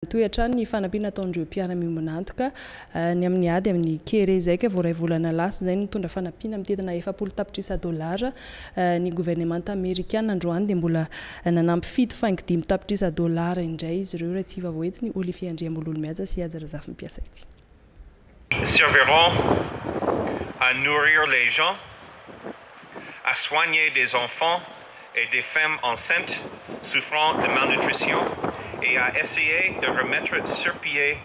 Mitohy hatrany ny fanampiana ataon'ireo mpiara-miombon'antoka ny amin'ny ady amin'ny kere izay ka vao iray volana lasa izay no nitondra fanampiana mitentina 40 tapitrisa dolara ny governemanta amerikana. Androany dia mbola nanampy 7,5 tapitrisa dolara indray izy ireo raha tsy vaovao entiny Olivier Andriambololimihaja sy Haja Razafimpiasa ity. Serviront à nourrir les gens, à soigner des enfants et des femmes enceintes souffrant de malnutrition et à essayer de remettre sur pied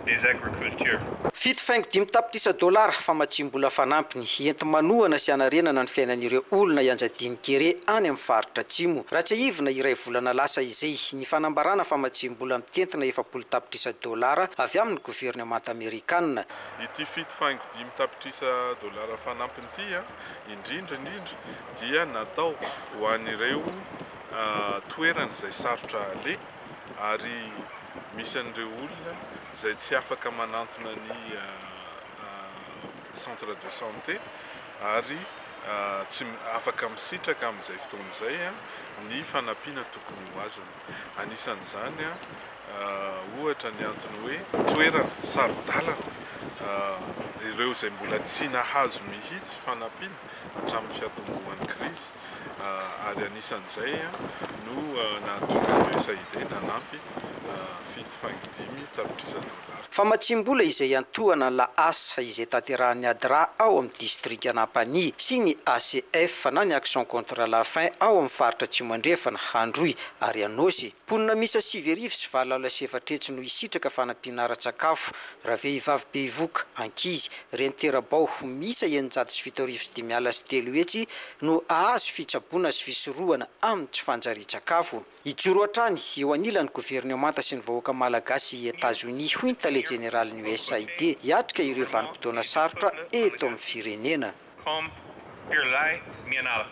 des agricultures. 7,5 tapitrisa dolara famatsiam-bola fanampiny enti-manohana sy hanarenana ny fiainan'ireo olona ianjadian'ny kere any amin'ny faritra atsimo. Raha tsiahivina, iray volana lasa izay ny fanambarana famatsiam-bola mitentina 40 tapitrisa dolara avy amin'ny governemanta amerikanina. Ity 7,5 tapitrisa dolara fanampiny ity indrindra indrindra dia natao ho an'ireo toerana izay sarotra ale ary misy an'ireo olona izay tsy afaka manantona ny centre de santé ary tsy afaka misitraka amin'izay fotoana izay ny fanampiana tokony ho azony. Anisan'izany ohatra ny antony hoe toerana saro-dalana, ireo izay mbola tsy nahazo mihitsy fanampiana hatramin'ny fiatombohan'ny krizy, ary anisan'izay no nahatonga ny USAID nanampy 7,5 tapitrisa dolara. Famatsiam-bola izay antohana la asa izay tanterahan'ny ADRA ao amin'ny distrika Nampania sy ny ACF na ny Action contre la faim ao amin'ny faritra Atsimo Andrefana, Androy ary Anôsy. Mponina miisa 489 no hisitraka fanampiana ara-tsakafo, raha vehivavy bevoka, ankizy, reny tera-bao miisa 307 503 no ahazo fitsaboana sy fisorohana amin'ny tsy fanjarian-tsakafo. Hijoro hatrany eo anilan'ny governemanta sy ny vahoaka malagasy Etazonia, hoy ny tale jeneralin'ny USAID, hiatrika ireo vanim-potoana sarotra eto amin'ny firenena. Comme Pirlay Mianala.